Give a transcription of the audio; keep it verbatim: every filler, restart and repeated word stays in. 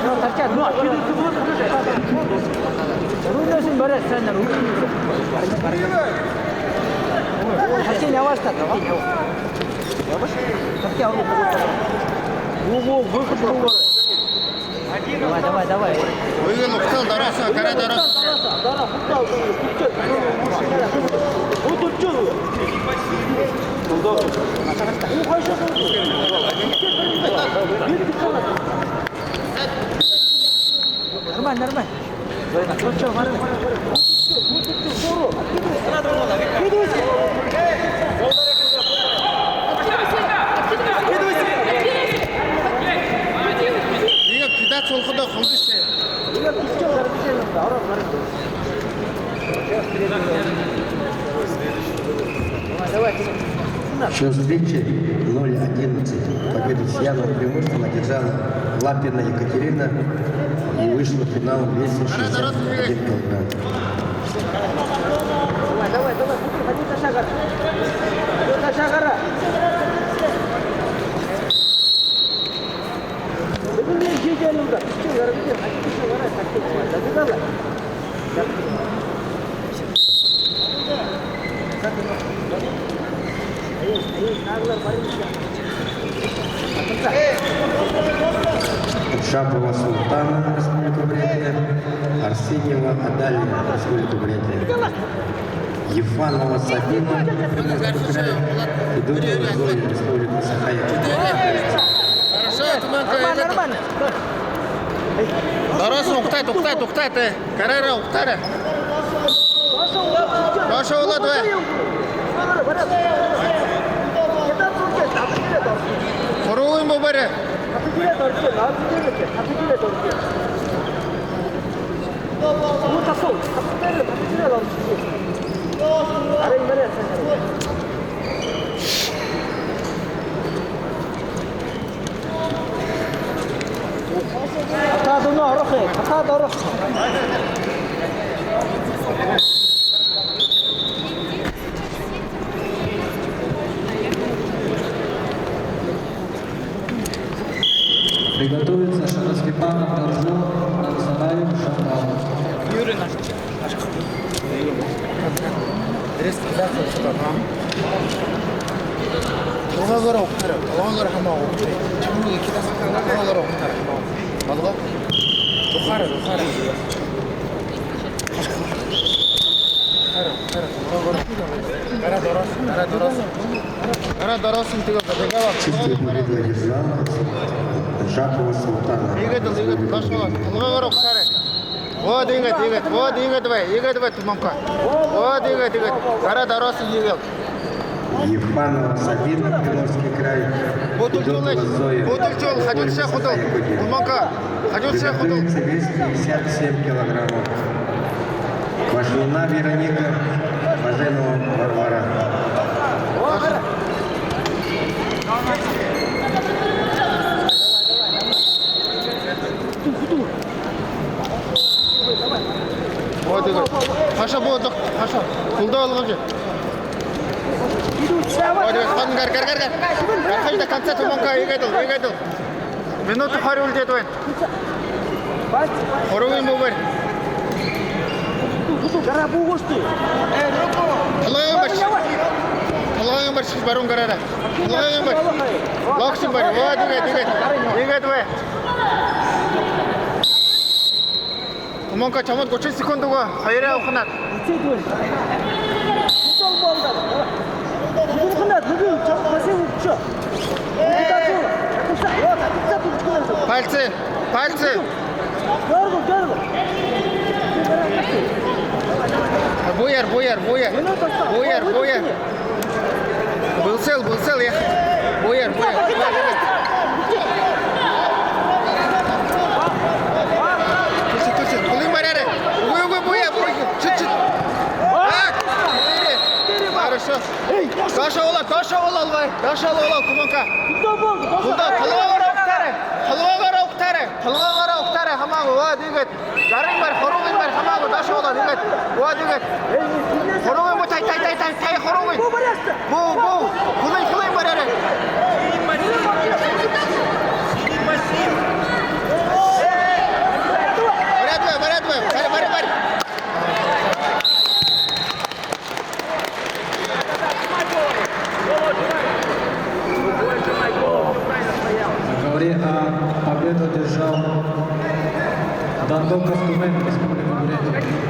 Торчат. Рулёшни баряа, сайн рулёшни. Торчат, явааш таа, давай. Торчат, рулёшни. Во, во, выход, во, во. Давай, давай, давай. Выгон угтал, дороосоо, гараа дороосоо. Нормально, нормально. Иигээд кидаад суулгахадаа холдоно шэ. Счёт встречи ноль одиннадцать. Победу с явным преимуществом одержала Лапина Екатерина и вышла в финал весом шестьдесят один килограмм. Давай, давай, давай, быстро ходи, дальше гора. Дальше гора. Давай, давай, давай. Шапова Султана, Республика Бурятия, Арсеньева Адалия, Республика Бурятия, Ефанова Сабина, Приморский край, Федотова Зоя, Республика Саха-Якутия. Хорошо, Туманка, нормально, нормально. Дороосоо угтаад, угтаад, угтаад, э. Гараараа угтаарай. Доошоо болоод бай. Хуруугынь буу бари. Хатаад үнөө орохо, хатаад орохо. Приготовиться: Шагаскипанов, Доржо, Намсараев, Шамбалов. Юрий наш. Резко, да, что-то там. Толгойгоороо угтаарай, толгойгоороо хамаа угтаарай. Чамд кидаад, толгойгоороо угтаарай хамаа. Толгой. Ухаарай, ухаарай. Ухаарай, ухаарай, толгойгоороо. Гараа дороосоо, гараа дороосоо. Гараа дороосоо, тиигээд, тиигээд. Чистый победу одержал Шапова Султана. Иигээд лэ, иигээд лэ, доошоо. Толгойгоороо угтаарай. Вот иигээд, иигээд, вот иигээд бай, иигээд бай, Туманка. Вот иигээд, иигээд. Гараа дороосоо иигээд. Ефанова Сабина, Приморский край. Федотова Зоя. Худалчуул, хажуушаа худал. Туманка, хажуушаа худал. Приготовиться: вес пятьдесят семь килограммов. Квашнина Вероника, Баженова Варвара. Вот это. Хаша, вот так, хаша. Тулдаа олгож. Вот это. Хан, гар, гар, гар, гар. Гарахаш до конца, Туманка, иигээд лэ, иигээд лэ. Минута хорин үлдөөд байна. Хуруугынь буу бари. Гараа буугаа штэ. Толгойгоо бари. Толгойгоо бари, баруун гараараа. Толгойгоо бари. Локшин бари. Вот, иигээд, иигээд. Иигээд бай. Туманка, чамд гушан секунд үгөө. Хоёроо ухнаад. Үсээд байна. Үсэл болдоо. Үсэл ухнаад, нүгөө чам хаси үгчөө. Пальцы, пальцы. Дёргал, дёргал. Бууяар, бууяар, бууяар. Минута осталась. Бууяар, бууяар. Бэлсэл, бэлсэл, яах. Бууяар, бууяар. Түлхы, түлхы. Хүлынь бариарай. Үгы, үгы, бууяар, бууяар. Шыт, шыт. А! Хорошо. Доошоо болоо, доошоо болоо, бай. Доошоо болоо, Туманка. Тулдаа, толгойгоороо угтаарай. Толгойгоороо угтаарай. Толгойгоороо угтаарай, хамаагүй. Вот иигээд. Гарыень бари, хуруугыень бари, хамаагүй, доошоо болоо, иигээд. Вот иигээд. Хуруугыень буу, тай, тай, тай, тай, тай, хуруугыень. Буу, буу. Хүлынь, хүлынь бариарай. Доказ Тюмени, Республика Бурятия.